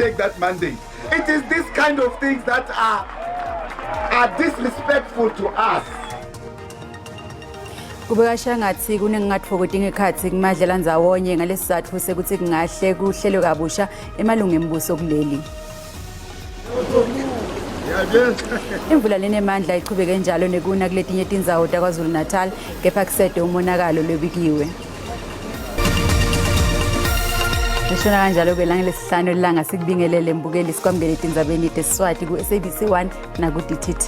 take that mandate. It is this kind of things that are, are disrespectful to us. Kubeka shangatsi kunengingatfokoti ngekhatsi kumadlelandzawonye ngalesizatfu sekutsi kungahle kuhlelwe kabusha emalunga embuso kuleli. Imvula lenemandla ichubeke njalo nekuna kuletinye tindzawo taKwaZulu-Natal kepha kusede umonakalo lobikiwe. Lishona kanjalo-ke langelesihlanu ilanga sikubingelele mbukeli sikwamukele etindzabeni tesiswati ku-SABC 1 naku-DTT.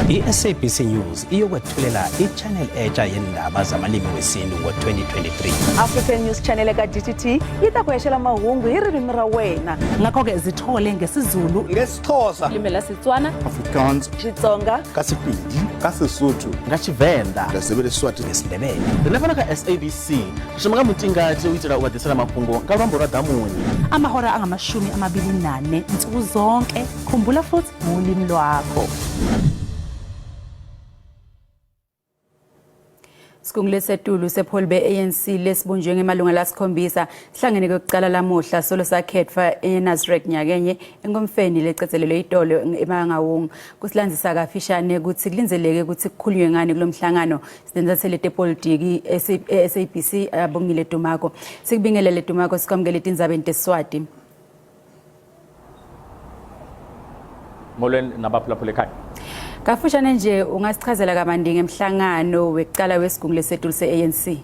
I-SABC News iyokwethulela i-channel etsha yendaba zamalimi wesintu ngo-2023. African News Channel eka DTT yi ta ku hexela mahungu hi ririmi ra wena. Ngakho-ke zithole ngesiZulu, ngesiXhosa, ulimi lwaseTswana, Afrikaans, Xitsonga, ka Sepedi, ka Sesotho, nga Tshivenḓa, nga Ndebele, Swati, ngesiNdebele. Riṋe fhano kha SABC ri shuma nga mutingati u itela u vha ḓisela mafhungo nga luambo lwa ḓamuni. Amahora angamashumi amabili nane nsuku zonke. Khumbula futhi ngolimi lwakho. Sigungu lesetulu sepholi be-ANC lesibunjwe ngemalunga lasikhombisa sihlangene kwekucala lamuhla solo sakhetfwa eNasrec nyakenye enkomfeni lecedzelelwe itolo eMangaung. Kusilandzisa kafishane kutsi kulindzeleke kutsi kukhulunywe ngani kulo mhlangano sinentsatsheli tepolitiki e-SABC Abongile Dumako. Sikubingelele Dumako sikwamukele etindzabeni teSiswati. Molweni nabaphulaphula ekhaya. Kafushane nje ungasichazela kabanti ngemhlangano wekucala wesigungu lesetulu se-ANC?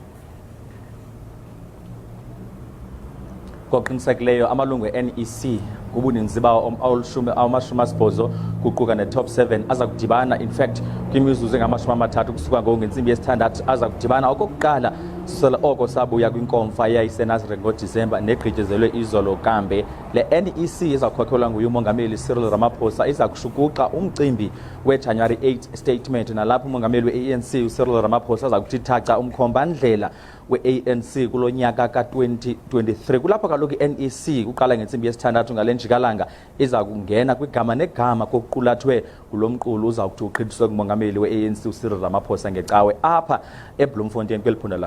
Ngokuqinisekileyo amalungu e-NEC ubuninzi bawo awulishumi awamashumi asibhozo kuquka ne-top 7 aza kudibana in fact kwimizuzu engamashumi amathathu kusuka ngoku ngentsimbi yesithandathu aza kudibana okokuqala susela oko sabuya kwinkomfa eyayisenasrec ngodisemba negqityezelwe izolo kambe le NEC iza kukhokhelwa nguye umongameli Cyril Ramaphosa iza kushukuxa umcimbi weJanuary 8 statement nalapho umongameli we-ANC uCyril Ramaphosa aza kuthi thaca umkhombandlela we-ANC kulo nyaka ka-2023 kulapho kaloku i-NEC kuqala ngentsimbi yesithandathu ngale njikalanga iza kungena kwigama negama kokuqulathwe ngulo mqulu uza kuthi uqhithiswe kumongameli we-ANC uCyril Ramaphosa ngecawe apha eBloemfontein kweli phondo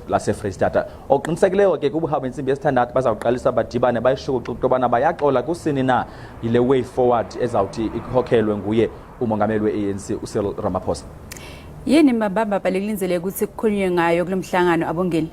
laseFreyistata. Okuqinisekileyo ke kubuhamba intsimbi yesithandathu baza kuqalisa badibane bayishukuxe into yobana bayaxola kusini na yile way forward ezawuthi ikhokhelwe nguye umongameli we-ANC uCyril Ramaphosa. Yini mbambamba balekulindzeleke ukuthi kukhulunywe ngayo kulo mhlangano abongeli?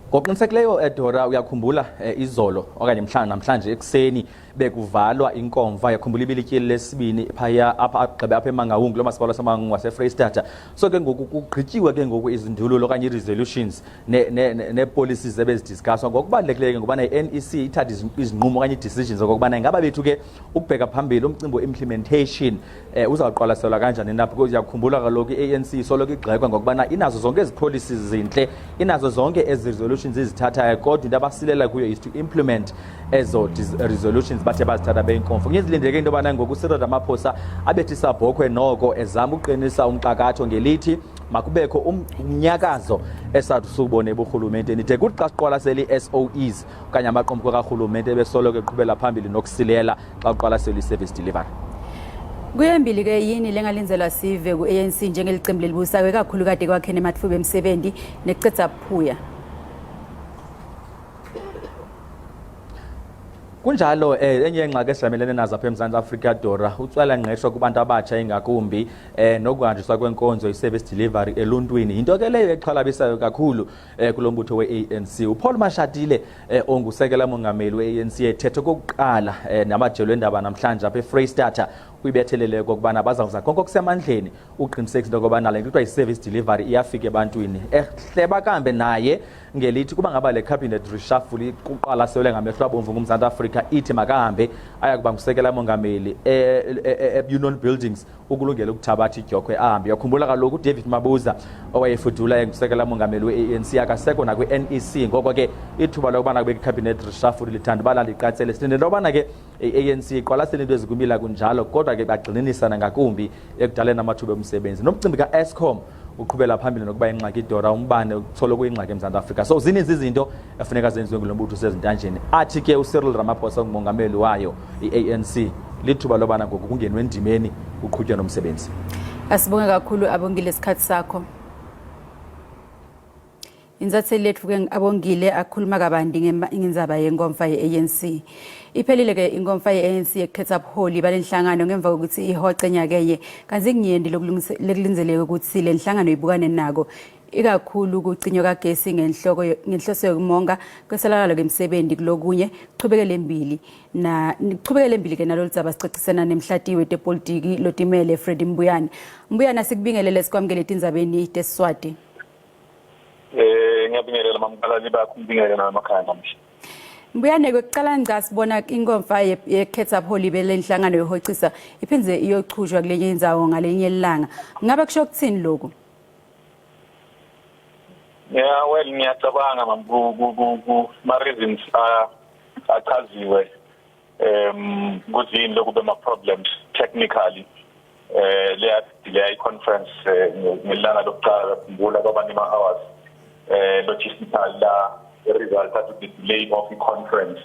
Ngokuqinisekileyo Edora uyakhumbula eh, izolo okanye mhlawumbi namhlanje ekuseni bekuvalwa inkomfa yakhumbula ibilityeli lesibini phaya apha agqibe apha eMangaung kulo masipala waseMangaung waseFreyistata so ke ngoku kugqityiwe ke ngoku izindululo okanye ii-resolutions nee-policies ebezidiskhaswa ngokubalulekileyo ke ngobana i-NEC ithathe izinqumo okanye ii-decisions okokubana ingaba bethu ke ukubheka phambili umcimbi we-implementation eh uzawuqwalaselwa kanjani na because uyakhumbula kaloku i-ANC isoloko igxekwa ngokubana inazo zonke ezi policies zintle inazo zonke ezi resolutions izithathayo kodwa into abasilela kuyo is to implement ezo resolutions bathe bazithatha beyinkomfa kunyezilindeleke into yobana ngoku uCyril Ramaphosa abethi isabhokhwe noko ezama uqinisa umxakatho ngelithi makubekho um, umnyakazo esathi siwubone eburhulumenteni de kuthi xa siqwalasela ii-SOEs okanye amaqumrhu karhulumente ebesoloko eqhubela phambili nokusilela xa uqwalasela i-service delivery Kuyembili ke yini lengalinzelwa sive ku-ANC njengelicembu lelibusayo ikakhulu kade kwakhe nematfuba emsebenzi nekucedza buphuya Kunjalo eh enye yengxaki esijamelene nazo apha eMzantsi Afrika Dora utswela ngqesho kubantu abatsha ingakumbi eh nokuhanjiswa kwenkonzo i-service delivery eluntwini yinto ke leyo exhalabisayo kakhulu eh kulo mbutho we-ANC uPaul Mashatile eh ongusekela mongameli we-ANC ethethe kokuqala eh namajelo endaba namhlanje apha eFreyistata uyibethelele okokubana bazawuza konke okusemandleni uqinisekisa into yokobana le nto kuthiwa yi-service delivery iyafika ebantwini ehleba kambe naye ngelithi kuba ngaba le cabinet reshuffle iqwalaselwe ngamehlo abomvu nguMzantsi Afrika ithi makahambe aya kuba ngusekela mongameli e-Union e, e, Buildings ukulungela ukuthabatha idyokhwe ahambe yakhumbula kaloku uDavid Mabuza owayefudula engusekela mongameli we-ANC akasekho nakwi-NEC ngoko ke ithuba lokubana kube cabinet reshuffle lithanda uba laliqatsele silinde into yobana ke i-ANC iqwalasele into ezikumila kunjalo kodwa ke bagxininisana ngakumbi ekudaleni amathuba omsebenzi nomcimbi ka-Eskom uqhubela phambili nokuba ingxaki idora umbane usoloko uyingxaki eMzantsi Afrika so zininzi izinto efuneka zenziwe ngulo mbutho usezintanjeni athi ke uCyril Ramaphosa ungumongameli wayo i-ANC lithuba lobana ngoku kungenwe endimeni uqhutywe nomsebenzi asibonge kakhulu abongile isikhathi sakho. Intatheli lethu ke abongile akhuluma kabanti ngendzaba yenkomfa ye-ANC. Iphelile ke inkomfa ye-ANC yekukhetha buholi balenhlangano ngemva kokuthi ihoce nyakenye kanti kunyendi lokulindzeleke ukuthi le nhlangano ibukane nako ikakhulu kucinywa kagesi ngenhloko ngenhloso yokumonga kweselakalo kemsebenzi kulokunye kuchubekele embili na kuchubekele embili ke nalolu dzaba sicocisana nemhlati wetepolitiki lotimele Freddy Mbuyane. Mbuyane asikubingelele sikwamukele etindzabeni tesiswati. Eh ngiyabingelela mamkalali bakho ngibingelela namakhaya namuhla. Mbuyane kwekuqala ngca sibona inkomfa yekhetha buholi belenhlangano yohocisa iphindze iyochujwa kulenye indzawo ngalenye ilanga. Ngabe kusho kuthini lokhu? Yeah well ngiyacabanga mam ku ku ku ma reasons achaziwe um kuthi yini lokube ma problems technically eh leya leya i-conference eh, ngelanga lokuqala khumbula kwaba nema-hours eh logistical la result to the delay of i-conference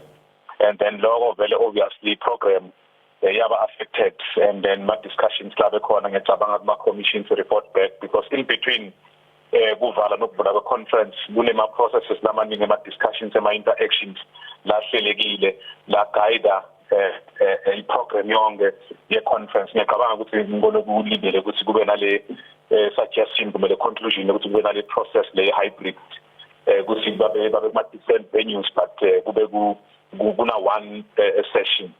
and then loko vele obviously program eh, yaba affected and then ma discussions labe khona ngiyacabanga kuma commissions report back because in between eh kuvala nokuvula kwe conference kunema processes lamaningi ama discussions ema interactions lahlelekile la guide eh, eh, eh i-program yonke ye-conference ngiyacabanga ukuthi ngibone kulindele ukuthi kube nale eh, suggestion kumele conclusion ukuthi kube nale process le hybrid eh ukuthi babe babe kuma different venues but eh, kube ku kuna one eh, session.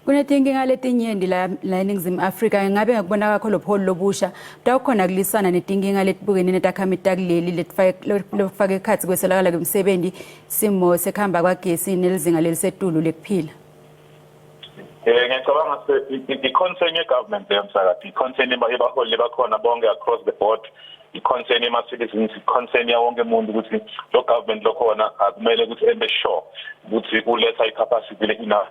Kunetinkinga letinyenti la la eNingizimu Afrika ngabe ngakubona kwakho lobuholi lobusha kutawukhona kulisana netinkinga letibukene netakhamiti takuleli letifaka ekhatsi kweselakala kwemsebenti simo sekuhamba kwagesi nelizinga lelisetulu lekuphila. Eh ngiyacabanga i-concern ye-government leyo msakazi i-concern ebaholi bakhona bonke across the board i-concern yema-citizens i-concern yawonke umuntu ukuthi lo government lokhona akumele ukuthi ebe sure ukuthi uletha i-capacity le-enough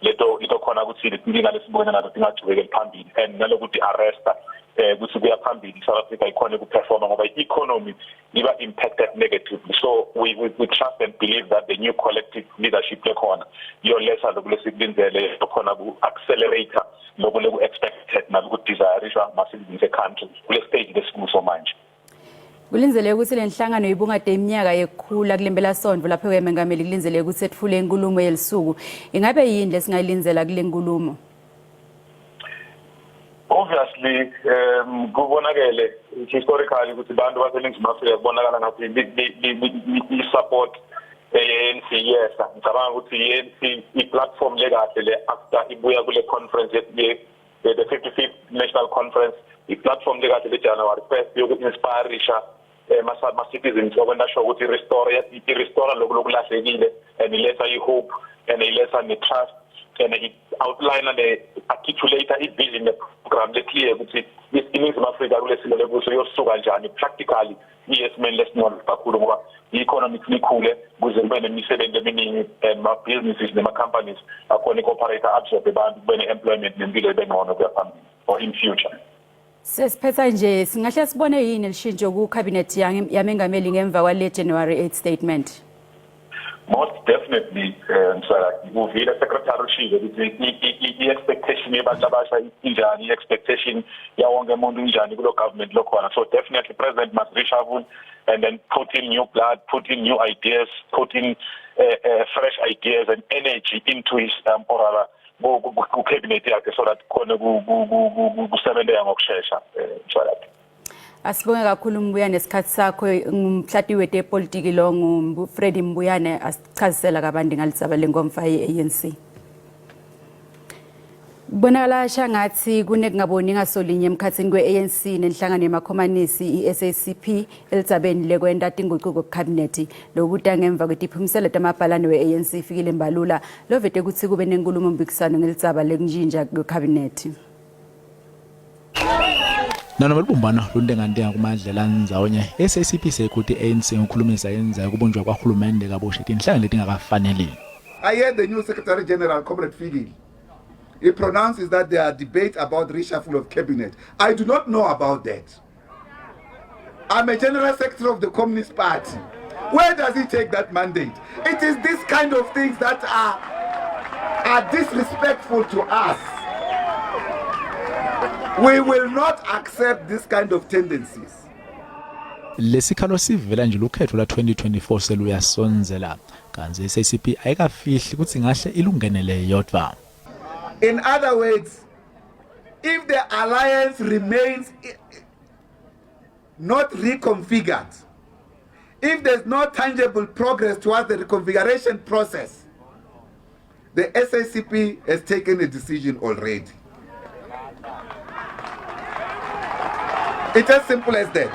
leto itokhona ukuthi letinkinga lesibukene nato tingachubekeli phambili and nalokuthi arresta eh ukuthi kuya phambili South Africa ikhona ukuperforma ngoba i-economy iba impacted negatively so we, we, we trust and believe that the new collective leadership lekhona iyoletha lokhu lesikulindzele khona ku-accelerator lokhu leku-expected naloku-desirishwa ma-citizens e-country kule stage lesikuso manje. Kulindzeleke ukuthi le nhlangano ibungade iminyaka yekukhula kule mpelasonto lapho ke mengameli kulindeleke ukuthi ethule inkulumo yelisuku. Ingabe yini lesingayilindzela kule nkulumo? Obviously um kubonakele historically ukuthi abantu baseNingizimu Afrika kubonakala ngathi i-support e-ANC yehla ngicabanga ukuthi i-ANC i-platform lekahle le after ibuya kule conference ye the 55th National Conference i-platform lekahle le January 1st yoku-inspirisha eh, ma-citizens okwenta sure ukuthi i-restore i-restore lokhu lokulahlekile and iletha i-hope and iletha ne-trust and i-outline ne-articulate i-vision ne-program le-clear ukuthi iNingizimu Afrika kulesimo lekuso yosuka njani practically iye esimeni lesingcono kakhulu ngoba i-economy ikhule kuze kube nemisebenzi eminingi and ma-businesses nema-companies akhona i-cooperate absorb abantu kube ne-employment nempilo ibe ngcono kuya phambili or in future. Sesiphetha nje singahle sibone yini lishintsho ku-cabinet yamengameli ngemva kwale January 8 statement? Most definitely eh, Msakati uvile secretary ushilo ukuthi i-expectation yebantu abasha injani i-expectation yawonke umuntu injani kulo government lokhona so definitely president must reshuffle and then put in new blood put in new ideas put in uh, uh, fresh ideas and energy into his um, or rather ku-cabinet yakhe so that khona kusebenteka ngokushesha eh, Msakati Asibonge kakhulu Mbuyane nesikhathi sakho ngumhlati wetepolitiki lo nguFreddy Mbuyane asichazisela kabanti ngalitsaba lenkomfa ye-ANC. Kubonakala shangathi kunekungaboni ngasolinye emkhathini kwe-ANC nenhlangano yemakhomanisi i-SACP elitsabeni lekwenta tingucuko kukhabhinethi lokuta ngemva kwetiphumiselo tamabhalane we-ANC Fikile Mbalula lovete kutsi kube nenkhulumompikiswano ngelitsaba lekunjinja kwekhabhinethi. Nanoma lubumbano luntengantenga kumadlela ndzawonye SACP seyikuti ANC ngokukhulumisa yenza ukubunjwa kwahulumende kabusha tinhlangano letingakafaneli. I heard the new Secretary General, Comrade Fikile. He pronounces that there are debates about reshuffle of cabinet. I do not know about that. I'm a general secretary of the Communist Party. Where does he take that mandate? It is this kind of things that are, are disrespectful to us. We will not accept this kind of tendencies. Lesikhalo sivela nje lukhetfo lwa-2024 seluyasondzela kantsi i-SACP ayikafihli kutsi ingahle ilungenele yodvwa. In other words, if the alliance remains not reconfigured, if there's no tangible progress towards the reconfiguration process, the SACP has taken a decision already. It's as simple as that.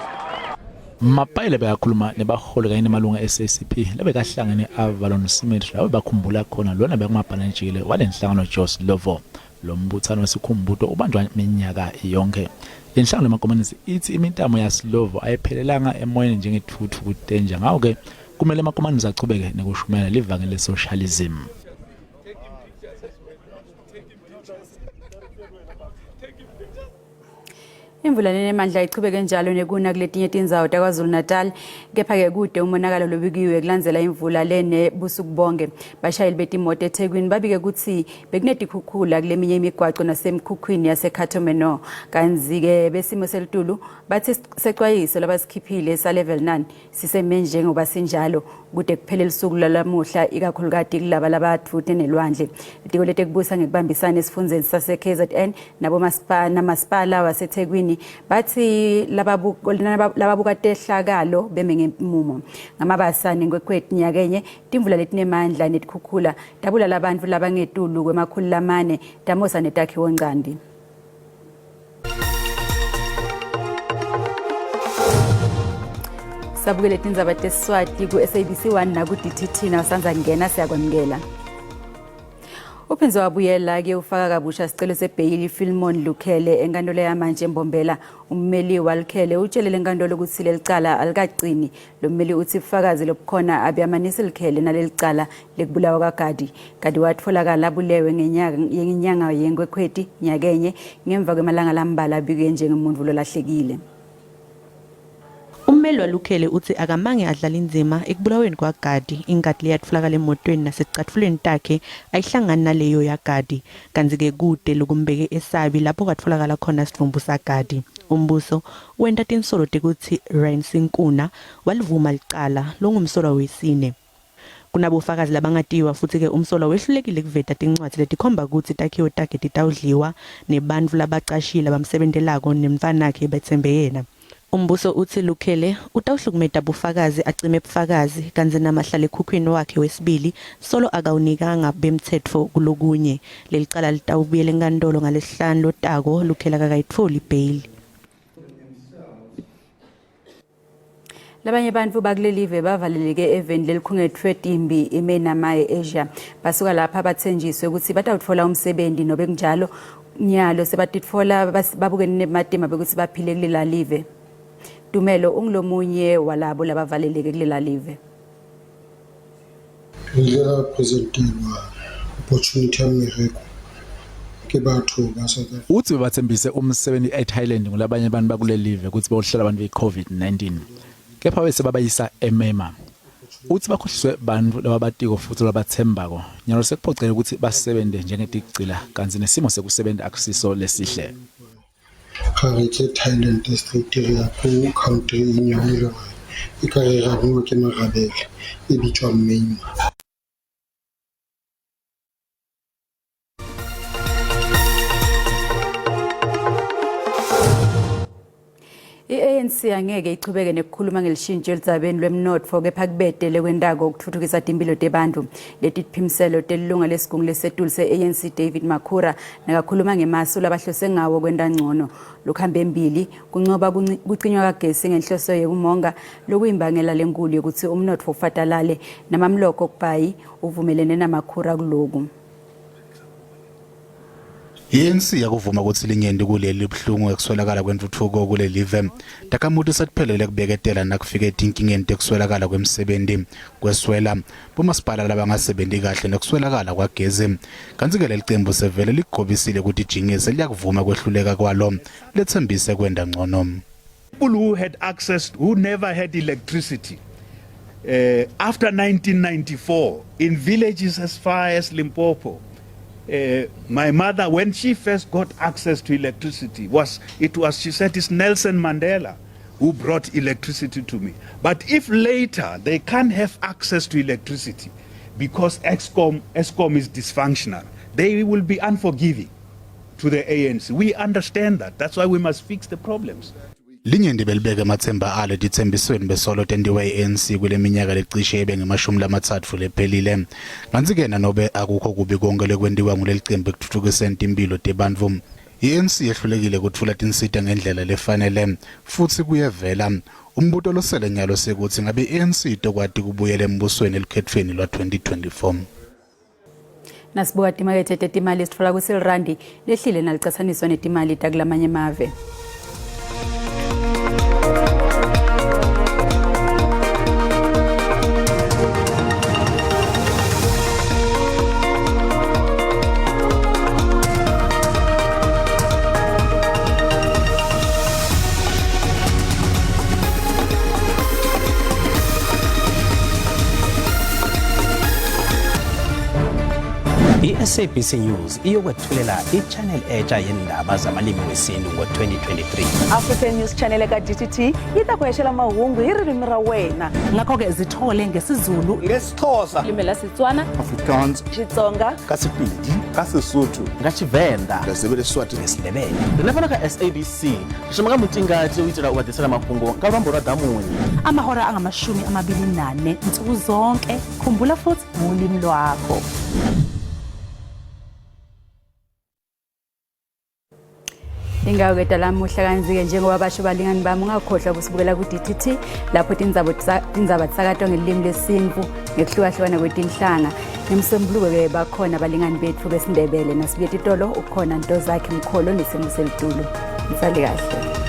Mapaile bekakhuluma nebaholi kanye nemalunga e-SACP lebekahlangene e-Avalon Cemetery lapho bakhumbula khona lona bekumabhanantshile walenhlangano Joe Slovo. Lo mbuthano wesikhumbuto ubanjwa minyaka yonke. Le nhlangano yamakomanisi ithi imitamo yaSlovo ayiphelelanga emoyeni njengethuthu kutenja ngakho-ke kumele amakomanisi achubeke nekushumayela livangeli le-socialism. Imvula lenemandla ichubeke njalo nekuna kuletinye tindzawo taKwaZulu-Natal kepha-ke kude umonakalo lobikiwe kulandzela imvula lene busuku bonke. Bashayeli betimoto eThekwini babike kutsi bekunetikhukhula kuleminye imigwaco nasemikhukhwini yaseCato Manor. Kantsi-ke besimo selitulu batsi secwayiso labasikhiphile sa-level 9 siseme njengoba sinjalo kude kuphele lusuku lwalamuhla ikakhulukati kulaba labadvute nelwandle. Litiko letekubusa ngekubambisana esifundzeni sase-KZN nabomasipala namasipala waseThekwini bathi lababuka tehlakalo beme ngemumo. Ngamabasa neNkwekweti nyakenye timvula letinemandla netikhukhula tabulala bantfu labangetulu kwemakhulu lamane tamosa netakhiwonchanti. Sabukele tindzaba teSiswati ku-SABC 1 naku-DTT nawusandza kungena siyakwamukela. Uphindze wabuyela ke ufaka kabusha sicelo sebheyili Philemon Lukhele enkantolo yamanje eMbombela. Ummeli waLukhele utshele lenkantolo ukuthi leli cala alikagcini. Lo mmeli uthi ubufakazi lobukhona abuyamanisi Lukhele naleli cala lekubulawa kwaGadi. Gadi watfolakala abulewe ngenyanga yeNkwekhweti nyakenye ngemva kwemalanga lambalwa abikwe njengemuntfu lolahlekile. Ummeli waLukhele utsi akamange adlale indzima ekubulaweni kwaGadi, ingati leyatfolakala emotweni naseticatfulweni takhe ayihlangani naleyo yaGadi, kantsi-ke kute lokumbeke eSabi lapho kwatfolakala khona sidvumbu saGadi. Umbuso wenta tinsolo tekutsi Rensi Nkuna walivuma licala, longumsolwa wesine. Kunabofakazi labangatiwa futsi-ke umsolwa wehlulekile kuveta tincwadzi letikhomba kutsi takhiwo takhe titawudliwa nebantfu labacashile labamsebentelako nemntfwanakhe betsembe yena. Umbuso utsi Lukhele utawuhlukumeta bufakazi acime bufakazi kantsi namahlalekhukhwini wakhe wesibili solo akawunikanga bemtsetfo kulokunye. Lelicala litawubuyela enkantolo ngaLesihlanu lotako Lukhele akakayitfoli ibheyili. Labanye bantfu bakulelive bavaleleke eveni lelikhungetfwe timbi iMyanmar e-Asia. Basuka lapha batsenjiswe kutsi batawutfola umsebenti nobe kunjalo nyalo sebatitfola babukene nebumatima bekutsi baphile kulela live. Tumelo ungulomunye walabo labavaleleke kulela live. Re ile ra presentelwa opportunity ya mmereko ke batho ba South Africa. Utsi bebatsembise umsebenti eThailand ngulabanye bantfu bakulelive kutsi bawuhlola bantfu be-COVID-19 kepha bese babayisa eMyanmar. Utsi bakhohliswe bantfu lababatiko futsi lababatsembako. Nyalo sekuphoceke kutsi basebente njengetigcila kantsi nesimo sekusebenta akusiso lesihle. Ga re tle Thailand straight re ya ko country e nyane e le gore e ka re rarolwa ke marabele e bitswa Myanmar. I-ANC angeke ichubeke nekukhuluma ngelishintsho eludzabeni lwemnotfo kepha kubete lekwentako ukuthuthukisa timphilo tebantfu. Leti tiphimiselo telilunga lesigungu lesetulu se-ANC David Makhura nakakhuluma ngemasu labahlose ngawo kwenta ngcono lokuhambe embili kuncoba kucinywa kagesi ngenhloso yekumonga lokuyimbangela lenkulu yekutsi umnotfo ufatalale namamloko Kubhayi uvumelene naMakhura kuloku. I-ANC yakuvuma kutsi linyenti kuleli libuhlungu ngekuswelakala kwentfutfuko kulelive. Takhamuti setiphelele kubeketela nakufika etinkingeni tekuswelakala kwemsebenti, kweswela, bomasipala labangasebenti kahle nekuswelakala kwagezi. Kantsi-ke leli cembu sevele ligobisile kutijingise liyakuvuma kwehluleka kwalo letsembise kwenta ncono. People who had access, who never had electricity, uh, after 1994, in villages as far as Limpopo, uh, my mother, when she first got access to electricity, was it was she said it's Nelson Mandela who brought electricity to me. But if later they can't have access to electricity because Eskom, Eskom is dysfunctional, they will be unforgiving to the ANC. We understand that. That's why we must fix the problems. Linyenti belibeke ematsemba alo etitsembisweni besolo tentiwe i-ANC kule minyaka lecishe ibe ngemashumi lamatsatfu lephelile. Kantsi-ke nanobe akukho kubi konke lekwentiwa nguleli cembu ekutfutfukiseni timphilo tebantfu, i-ANC yehlulekile kutfula tinsita ngendlela lefanele futsi kuyevela. Umbuto losele nyalo sekutsi ngabe i-ANC itokwati kubuyela embusweni elukhetfweni lwa-2024. Nasibuka timakethe tetimali sitfola kutsi lirandi lehlile nalicatsaniswa netimali takulamanye emave. I-SABC News iyokwethulela i-channel etsha yendaba zamalimi wesintu ngo-2023. African News Channel eka DTT yi ta ku hexela mahungu hi ririmi ra wena. Ngakho-ke zithole ngesiZulu, ngesiXhosa, limi la Setswana, Afrikaans, Xitsonga, ka Sepedi, ka Sesotho, nga Tshivenḓa, nga Swati, ngesiNdebele. Rine fhano kha SABC ri shuma nga mutingati u itela u vha ḓisela mafhungo nga luambo lwa ḓamuni. Amahora angamashumi amabili nane nsuku zonke. Khumbula futhi ngolimi lwakho. Ingawo-ke talamuhla kanzi-ke njengoba basho balingani bami ungakhohlwa kusibukela ku-DTT lapho tindzaba tindzaba tisakatwa ngelimi lesintfu ngekuhlukahlukana kwetinhlanga. Ngemsombuluko-ke bakhona abalingani betfu besiNdebele nasibuye titolo ukhona Ntozakhe Mkholo nesimo selitulu. Nisale kahle.